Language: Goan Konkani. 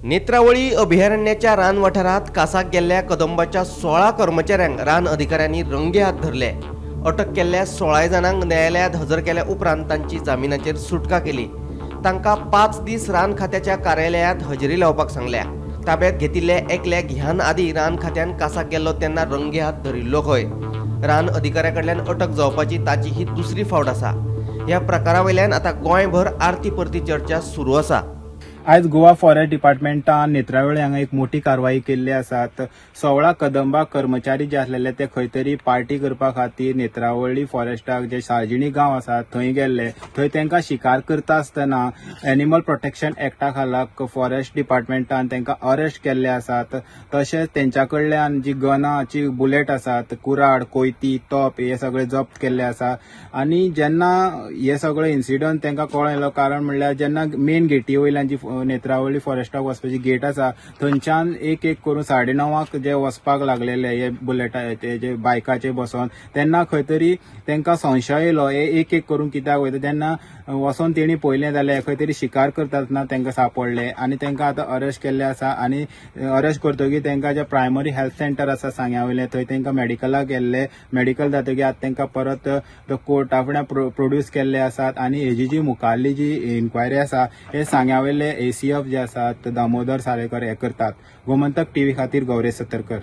नेत्रावळी अभयारण्याच्या रान वाठारांत कासाक गेल्ल्या कदंबाच्या 16 कर्मचाऱ्यांक रान अधिकाऱ्यांनी रंगे हात धरले। अटक केल्ल्या 16 जाणांक न्यायालयांत हजर केल्या उपरांत तांची जामिनाचेर सुटका केली। तांकां 5 दीस रान खात्याच्या कार्यालयांत हजेरी लावपाक सांगल्या। ताब्यात घेतिल्ल्या एकल्याक ह्यान आदी रान खात्यान कासाक गेल्लो तेन्ना रंगे हात धरिल्लो खंय। रान अधिकाऱ्या कडल्यान अटक जावपाची ताची ही दुसरी फावट आसा। ह्या प्रकारा वयल्यान आतां गोंयभर आरती परती चर्चा सुरू आसा। आयज गोवा फॉरेस्ट डिपार्टमेंटान नेत्रावळी हांगा एक मोठी कारवाई केल्ली आसात। 16 कदंबा कर्मचारी जे आसलेले ते खंय तरी पार्टी करपा खातीर नेत्रावळी फॉरेस्टाक जे सार्जिणी गांव आसा थंय गेल्ले। थंय तांकां शिकार करता आसतना एनिमल प्रोटेक्शन एक्टा खाला फॉरेस्ट डिपार्टमेंटान तांकां अरेस्ट केल्ले आसात। तशेंच तेंच्या कडल्यान जी गनाची बुलेट आसात, कुराड, कोयती, तोप हे सगळे जप्त केल्ले आसा। आनी जेन्ना हे सगळे इन्सिडंट तांकां कळ्ळो, कारण म्हणल्यार जेन्ना मेन गेटी वयल्यान जी नेत्रावळी फॉरेस्टाक वचपाची गेट आसा थंयच्यान एक एक करून 9:30 जे वचपाक लागलेले हे बुलेटाचे जे बायकाचे बसोन, तेन्ना खंय तरी तांकां संशय येयलो हे एक एक करून कित्याक वयता। तेन्ना वचोन तेणी पळयलें जाल्यार खंय तरी शिकार करतना तांकां सापडले आनी तांकां आतां अरेस्ट केल्ले आसा। आनी अरेस्ट करतकीर तांकां जे प्रायमरी हेल्थ सेंटर आसा सांग्या वयलें थंय तांकां मेडिकलाक गेल्ले। मेडिकल जातकीर आतां तांकां परत कोर्टा फुडें प्रोड्यूस केल्ले आसात। आनी हेजी जी मुखारली जी इन्क्वायरी आसा हे सांग्या वयले ACF जे आसात दामोदर सालेकर हे करतात। गोमंतक टीव्ही खातीर गौरेश सतरकर।